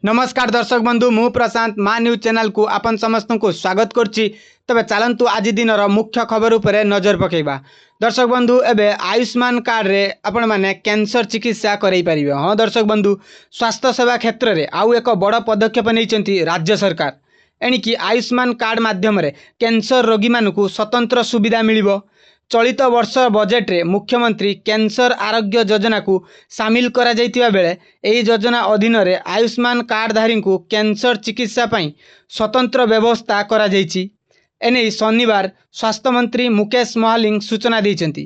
ନମସ୍କାର ଦର୍ଶକ ବନ୍ଧୁ, ମୁଁ ପ୍ରଶାନ୍ତ, ମା ନ୍ୟୁଜ୍ ଚ୍ୟାନେଲକୁ ଆପଣ ସମସ୍ତଙ୍କୁ ସ୍ୱାଗତ କରୁଛି। ତେବେ ଚାଲନ୍ତୁ, ଆଜି ଦିନର ମୁଖ୍ୟ ଖବର ଉପରେ ନଜର ପକାଇବା। ଦର୍ଶକ ବନ୍ଧୁ, ଏବେ ଆୟୁଷ୍ମାନ କାର୍ଡ଼ରେ ଆପଣମାନେ କ୍ୟାନ୍ସର ଚିକିତ୍ସା କରାଇ ପାରିବେ। ହଁ ଦର୍ଶକ ବନ୍ଧୁ, ସ୍ୱାସ୍ଥ୍ୟ ସେବା କ୍ଷେତ୍ରରେ ଆଉ ଏକ ବଡ଼ ପଦକ୍ଷେପ ନେଇଛନ୍ତି ରାଜ୍ୟ ସରକାର। ଏଣିକି ଆୟୁଷ୍ମାନ କାର୍ଡ଼ ମାଧ୍ୟମରେ କ୍ୟାନ୍ସର ରୋଗୀମାନଙ୍କୁ ସ୍ୱତନ୍ତ୍ର ସୁବିଧା ମିଳିବ। ଚଳିତ ବର୍ଷ ବଜେଟରେ ମୁଖ୍ୟମନ୍ତ୍ରୀ କ୍ୟାନ୍ସର ଆରୋଗ୍ୟ ଯୋଜନାକୁ ସାମିଲ କରାଯାଇଥିବା ବେଳେ ଏହି ଯୋଜନା ଅଧୀନରେ ଆୟୁଷ୍ମାନ କାର୍ଡ଼ଧାରୀଙ୍କୁ କ୍ୟାନ୍ସର ଚିକିତ୍ସା ପାଇଁ ସ୍ୱତନ୍ତ୍ର ବ୍ୟବସ୍ଥା କରାଯାଇଛି। ଏନେଇ ଶନିବାର ସ୍ୱାସ୍ଥ୍ୟମନ୍ତ୍ରୀ ମୁକେଶ ମହାଲିଙ୍ଗ ସୂଚନା ଦେଇଛନ୍ତି।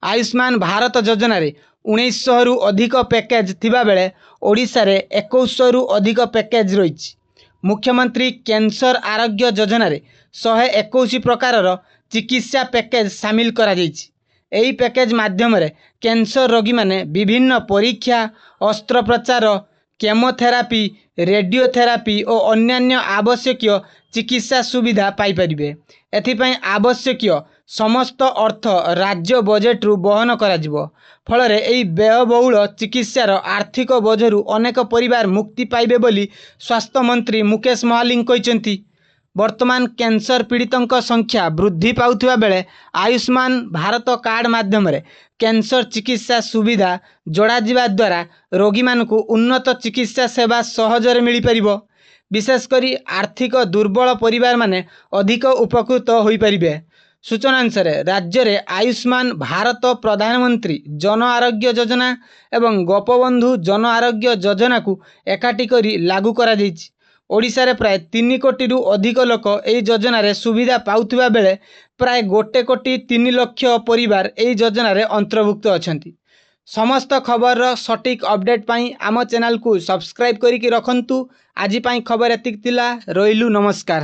ଆୟୁଷ୍ମାନ ଭାରତ ଯୋଜନାରେ 1900ରୁ ଅଧିକ ପ୍ୟାକେଜ ଥିବାବେଳେ ଓଡ଼ିଶାରେ 2100ରୁ ଅଧିକ ପ୍ୟାକେଜ ରହିଛି। ମୁଖ୍ୟମନ୍ତ୍ରୀ କ୍ୟାନ୍ସର ଆରୋଗ୍ୟ ଯୋଜନାରେ 121 ପ୍ରକାରର ଚିକିତ୍ସା ପ୍ୟାକେଜ ସାମିଲ କରାଯାଇଛି। ଏହି ପ୍ୟାକେଜ ମାଧ୍ୟମରେ କ୍ୟାନ୍ସର ରୋଗୀମାନେ ବିଭିନ୍ନ ପରୀକ୍ଷା, ଅସ୍ତ୍ରୋପଚାର, କେମୋଥେରାପି, ରେଡ଼ିଓଥେରାପି ଓ ଅନ୍ୟାନ୍ୟ ଆବଶ୍ୟକୀୟ ଚିକିତ୍ସା ସୁବିଧା ପାଇପାରିବେ। ଏଥିପାଇଁ ଆବଶ୍ୟକୀୟ ସମସ୍ତ ଅର୍ଥ ରାଜ୍ୟ ବଜେଟରୁ ବହନ କରାଯିବ। ଫଳରେ ଏହି ବ୍ୟୟବହୁଳ ଚିକିତ୍ସାର ଆର୍ଥିକ ବୋଝରୁ ଅନେକ ପରିବାର ମୁକ୍ତି ପାଇବେ ବୋଲି ସ୍ୱାସ୍ଥ୍ୟମନ୍ତ୍ରୀ ମୁକେଶ ମହାଲିଙ୍ଗ କହିଛନ୍ତି। ବର୍ତ୍ତମାନ କ୍ୟାନ୍ସର ପୀଡ଼ିତଙ୍କ ସଂଖ୍ୟା ବୃଦ୍ଧି ପାଉଥିବା ବେଳେ ଆୟୁଷ୍ମାନ ଭାରତ କାର୍ଡ଼ ମାଧ୍ୟମରେ କ୍ୟାନ୍ସର ଚିକିତ୍ସା ସୁବିଧା ଯୋଡ଼ାଯିବା ଦ୍ୱାରା ରୋଗୀମାନଙ୍କୁ ଉନ୍ନତ ଚିକିତ୍ସା ସେବା ସହଜରେ ମିଳିପାରିବ। ବିଶେଷ କରି ଆର୍ଥିକ ଦୁର୍ବଳ ପରିବାରମାନେ ଅଧିକ ଉପକୃତ ହୋଇପାରିବେ। ସୂଚନା ଅନୁସାରେ, ରାଜ୍ୟରେ ଆୟୁଷ୍ମାନ ଭାରତ, ପ୍ରଧାନମନ୍ତ୍ରୀ ଜନ ଆରୋଗ୍ୟ ଯୋଜନା ଏବଂ ଗୋପବନ୍ଧୁ ଜନ ଆରୋଗ୍ୟ ଯୋଜନାକୁ ଏକାଠି କରି ଲାଗୁ କରାଯାଇଛି। ଓଡ଼ିଶାରେ ପ୍ରାୟ 3 କୋଟିରୁ ଅଧିକ ଲୋକ ଏହି ଯୋଜନାରେ ସୁବିଧା ପାଉଥିବା ବେଳେ ପ୍ରାୟ 1 କୋଟି 3 ଲକ୍ଷ ପରିବାର ଏହି ଯୋଜନାରେ ଅନ୍ତର୍ଭୁକ୍ତ ଅଛନ୍ତି। ସମସ୍ତ ଖବରର ସଠିକ୍ ଅପଡ଼େଟ୍ ପାଇଁ ଆମ ଚ୍ୟାନେଲକୁ ସବସ୍କ୍ରାଇବ୍ କରିକି ରଖନ୍ତୁ। ଆଜି ପାଇଁ ଖବର ଏତିକି ଥିଲା। ରହିଲୁ, ନମସ୍କାର।